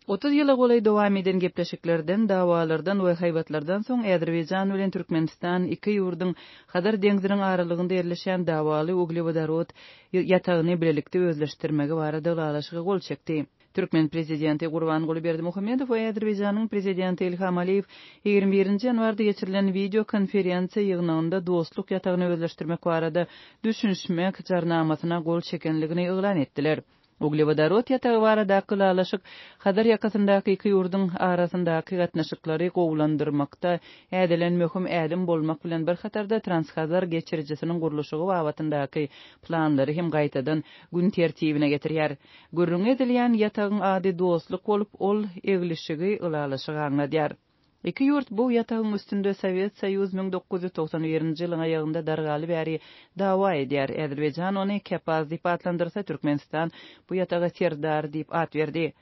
30 ýyla golaý dowam eden gepleşiklerden, dawalardan we haýbatlardan soň Azerbaýjan bilen Türkmenistan iki ýurduň Hazar deňziniň aralygynda ýerleşýän dawaly uglewodorod ýatagyny bilelikde özleşdirmegi barada ylalaşyga gol çekdi. Türkmen prezidenti Gurbanguly Berdimuhamedow we Azerbaýjanyň prezidenti Ilham Aliýew 21-nji ýanwarda geçirilen wideo konferensiýa ýygnagynda Dostluk ýatagyny özleşdirmek barada düşünişmek jarnamasyna gol çekenligini yglan etdiler. Uglewodorod ýatagy baradaky ylalaşyk Hazar ýakasyndaky iki ýurduň arasyndaky gatnaşyklary gowulandyrmakda ädilen möhüm ädim bolmak bilen bir hatarda Transhazar geçirijisiniň gurluşygy babatyndaky planlary hem gaýtadan gün tertibine getirýär. Gürrüňi edilýän ýatagyň ady Dostluk bolup, ol eglişigi, ylalaşygy aňladýar. Iki ýurt bu ýatagyň üstünde Sowet Soýuz 1991-nji ýylyň aýagynda dargaly bäri dawa edýär. Azerbaýjan ony Kepaz diýip atlandyrsa, Türkmenistan bu ýataga Serdar diýip at berdi.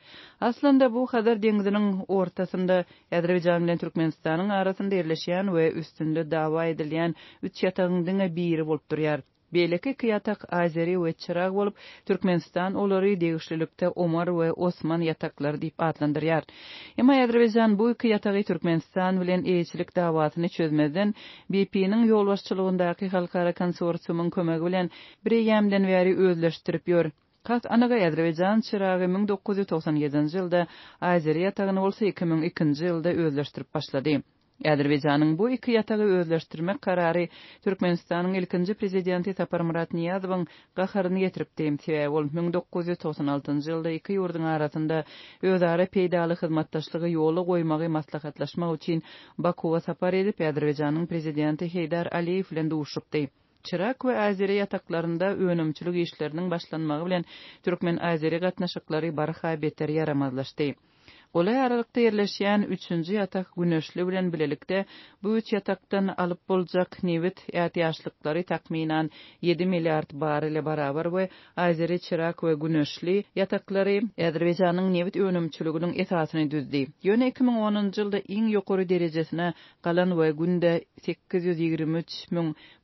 Aslynda bu Hazar deňziniň ortasynda Azerbaýjan bilen Türkmenistanyň arasynda ýerleşýän we üstünde dawa edilýän üç ýatagyň diňe biri bolup durýar. Beýleki iki ýatak Azeri we Çyrag bolup, Türkmenistan olary degişlilikde Omar we Osman ýataklary diýip atlandyrýar. Emma Azerbaýjan bu iki ýatagy Türkmenistan bilen eýeçilik dawasyny çözmezden, BP-niň ýolbaşçylygyndaky halkara konsorsiumyň kömegi bilen bireýýämden bäri özleşdirip ýör. Has anygy, Azerbaýjan Çyragy 1997-nji ýylda, Azeri ýatagyny bolsa 2002-nji ýylda özleşdirip başlady. Azerbaýjanyň bu iki ýatagy özleşdirmek karary Türkmenistanyň ilkinji prezidenti Saparmyrat Nyýazowyň gaharyny getiripdi. Sebäbi ol 1996-njy ýylda iki ýurduň arasynda özara peýdaly hyzmatdaşlygy ýola goýmagy maslahatlaşmak üçin Bakuwa sapar edip, Azerbaýjanyň prezidenti Heýdar Aliýew bilen duşupdy. Çyrak we Azeri ýataklarynda önümçilik işleriniň başlanmagy bilen türkmen-azeri gatnaşyklary barha beter ýaramazlaşdy. Golaý aralykda ýerleşýän üçünji ýatak Güneşli bilen bilelikde bu üç ýatakdan alyp boljak nebit ätiýaçlyklary takmynan ýedi milliard barrele barabar we Azeri Çirak we Güneşli ýataklary Azerbaýjanyň nebit önümçiliginiň esasyny düzdi. Ýöne 2010-njy ýylda iň ýokary derejesine galan we günde 823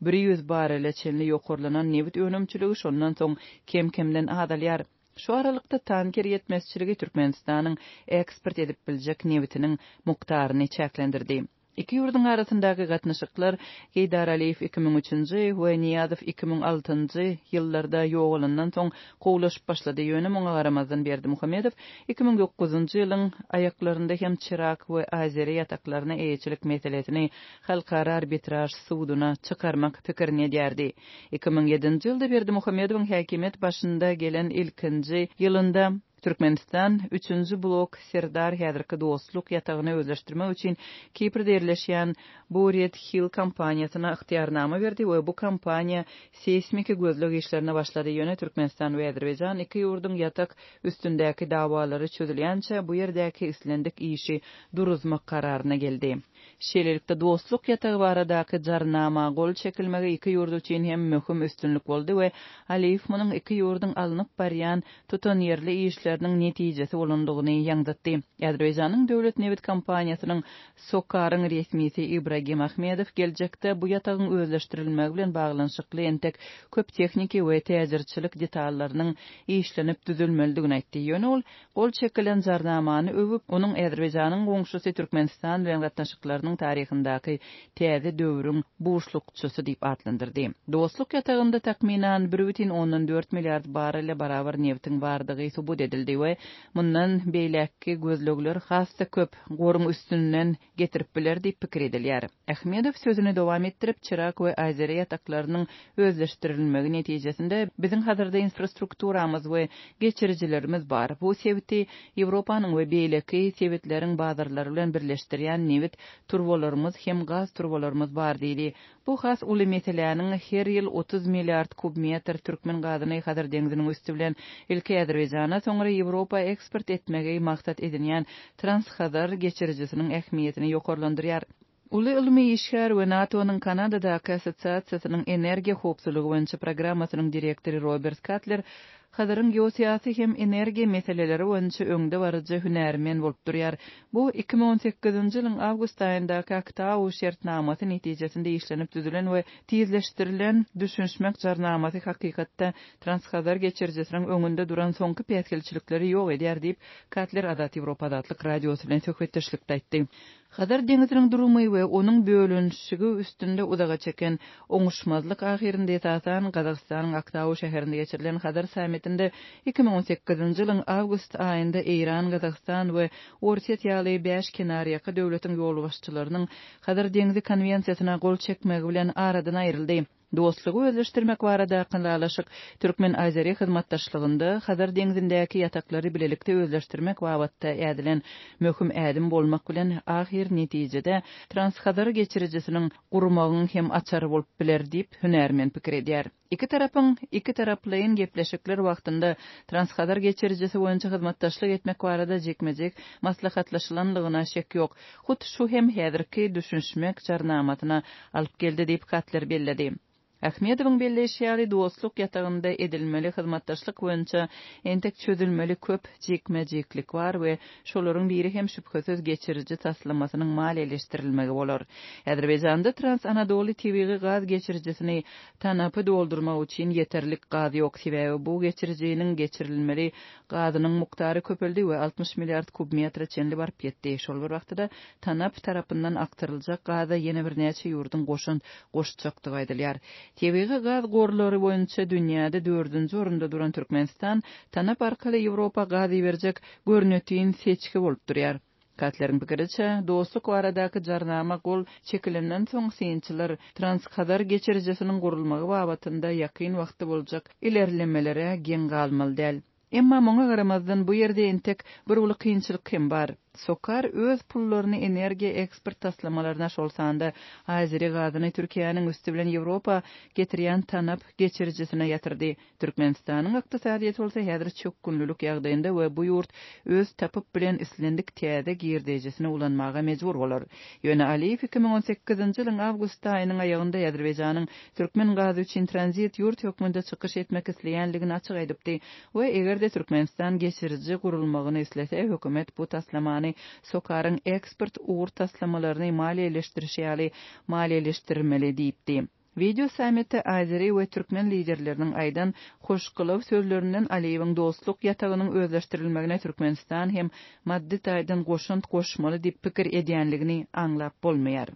100 barrele çenli ýokarlanan nebit önümçiligi şondan soň kem-kemden azalýar. Şu aralykda tanker ýetmezçiligi Türkmenistanyň eksport edip biljek nebitiniň mukdaryny çäklendirdi. Iki ýurduň arasyndaky gatnaşyklar Geýdar Aliýew 2003-nji we Nyýazow 2006-njy ýyllarda ýogalandan soň gowulaşyp başlady, ýöne muňa garamazdan Berdimuhamedow 2009-njy ýylyň aýaklarynda hem Çirak we Azeri ýataklaryna eýeçilik meselesini halkara arbitraž suduna çykarmak pikirini edýärdi. 2007-nji ýylda Berdimuhamedowyň häkimiýet başynda gelen ilkinji ýylynda Türkmenistan üçünji blok Serdar häzirki Dostluk ýatagyny özleşdirmek üçin Kiprde ýerleşýän Buret Hill kompaniýasyna ygtyýarnama berdi we bu kompaniýa seýsmiki gözleg işlerine başlady, ýöne Türkmenistan we Azerbaýjan iki ýurduň ýatak üstündäki dawalary çözülýänçä bu ýerdäki islendik işi duruzmak kararyna geldi. Şeýlelikde, Dostluk ýatagy baradaky Jarnama gol çekilmegi iki ýurt üçin hem möhüm üstünlik boldy we Aliýew munuň iki ýurduň alnyp barýan tutanýerli işleriniň netijesi bolandygyny ýaňzytdy. Azerbaýjanyň döwlet nebit kompaniýasynyň SOCAR-yň resmisi Ibragim Ahmedow geljekde bu ýatagyň özleşdirilmegi bilen baglanyşykly entek köp tehniki we täjirçilik detallarynyň işlenip düzülmelidigini aýtdy. Ýöne ol Gol çekilen Jarnamany öwüp, onuň Azerbaýjanyň goňşusy Türkmenistan bilen gatnaşyklarynyň taryhyndaky täze döwrüň buşlukçysy diýip atlandyrdy. Dostluk ýatagynda takmynan bir bütin ondan dört milliard barrele barabar nebtiň bardygy subut edildi we mundan beýläkki gözlegler has-da köp goruň üstünden getirip biler diýip pikir edilýär. Ahmedow sözüni dowam etdirip, Çirak we Azeri ýataklarynyň özleşdirilmegi netijesinde biziň Hazarda infrastrukturamyz we geçirijilerimiz bar. Bu sebiti Ýewropanyň we beýleki sebitleriň bazarlary bilen birleşdirýän nebit turbalarymyz hem gaz turbalarymyz bar diýdi. Bu has uly meseläniň her ýyl 30 milliard kub metr türkmen gazyny Hazar deňziniň üsti bilen ilki Azerbaýjana, soňra Ýewropa eksport etmegi maksat edinýän Transhazar geçirijisiniň ähmiýetini ýokarlandyrýar. Uly ylmy işgär we NATO-nyň Kanadadaky Assosiasiýasynyň energiýa howpsuzlygy boýunça programmasynyň direktory Robert Katler. Hazaryň geosyýasy hem energiýa meseleleri boýunça öňdebaryjy hünärmen bolup durýar. Bu 2018-nji ýylyň awgust aýyndaky Aktau şertnamasy netijesinde işlenip düzülen we tizleşdirilen düşünişmek jarnamasy hakykatda Transhazar geçirijisiniň öňünde duran soňky päsgelçilikleri ýok edýär diýip, Katler Azat Ýewropa Azatlyk Radiosy bilen söhbetdeşlikde aýtdy. Hazar deňziniň durumy we onuň bölünişigi üstünde uzaga çeken oňuşmazlyk ahyrynda esasan Gazagystanyň Aktau şäherinde geçirilen Hazar sammitinde 2018-nji ýylyň awgust aýynda Eýran, Gazagystan we Orsýet ýaly bäş kenarýaka döwletiň ýolbaşçylarynyň Hazar deňzi konwensiýasyna gol çekmegi bilen aradan aýryldy. Dostlugy özleşdirmek baradaky ylalaşyk türkmen-azeri hyzmatdaşlygynda Hazar deňzindäki ýataklary bilelikde özleşdirmek babatda ädilen möhüm ädim bolmak bilen, ahyr netijede Transhazar geçirijisiniň gurmagyň hem açary bolup biler diýip, hünärmen pikir edýär. Iki tarapyň ikitaraplaýyn gepleşikler wagtynda Transhazar geçirijisi boýunça hyzmatdaşlyk etmek barada jikme-jik maslahatlaşylanlygyna şek ýok. Hut şu hem häzirki düşünişmek jarnamasyna alyp geldi diýip, Katler belledi. Ahmedowyň belleýşi ýaly, Dostluk ýatagynda edilmeli hyzmatdaşlyk boýunça entek çözülmeli köp jikme-jiklik bar we şolaryň biri hem şübhesiz geçiriji taslamasynyň maliýeleşdirilmegi bolar. Azerbaýjanda Trans-Anadoly tebigy gaz geçirijisini TANAP-y doldurmak üçin ýeterlik gaz ýok, sebäbi bu geçirijiniň geçirilmeli gazynyň mukdary köpeldi we 60 milliard kub metre çenli baryp ýetdi. Şol bir wagtda-da, TANAP tarapyndan akdyryljak gaza ýene birnäçe ýurduň goşant goşjakdygy aýdylýar. Tebigy gaz gorlary boýunça dünýäde dördünji orunda duran Türkmenistan TANAP arkaly Ýewropa gaz iberjek görnetin seçgi bolup durýar. Katleriň pikiriçe, dostluk baradaky jarnama gol çekilenden soň synçylar Transhazar geçirijisiniň gurulmagy babatynda ýakyn wagtda boljak ilerlemelere geň galmaly däl. Emma muňa garamazdan bu ýerde entek bir uly kynçylyk hem bar. SOCAR öz pullaryny energiýa eksport taslamalaryna, şol sanda azeri gazyny Türkiýäniň üsti bilen Ýewropa getirýän TANAP geçirijisine ýatyrdy. Türkmenistanyň ykdysadyýeti bolsa häzir çökgünlilik ýagdaýynda we bu ýurt öz tapyp bilen islendik täze girdejisini ulanmaga mejbur bolar. Ýöne Aliýew 2018-nji ýylyň awgust aýynyň aýagynda Azerbaýjanyň türkmen gazy üçin tranzit ýurt hökmünde çykyş etmek isleýänligini açyk aýdypdy we eger-de Türkmenistan geçiriji gurulmagyny islese, hökümet bu taslamany SOCAR-yň eksport ugur taslamalaryny maliýeleşdirişi ýaly maliýeleşdirmeli diýipdi. Wideo sammitde azeri we türkmen liderleriniň aýdan hoşgylaw sözlerinden Aliýewiň Dostluk ýatagynyň özleşdirilmegine Türkmenistan hem maddy taýdan goşant goşmaly diýip pikir edýänligini aňlap bolmaýar.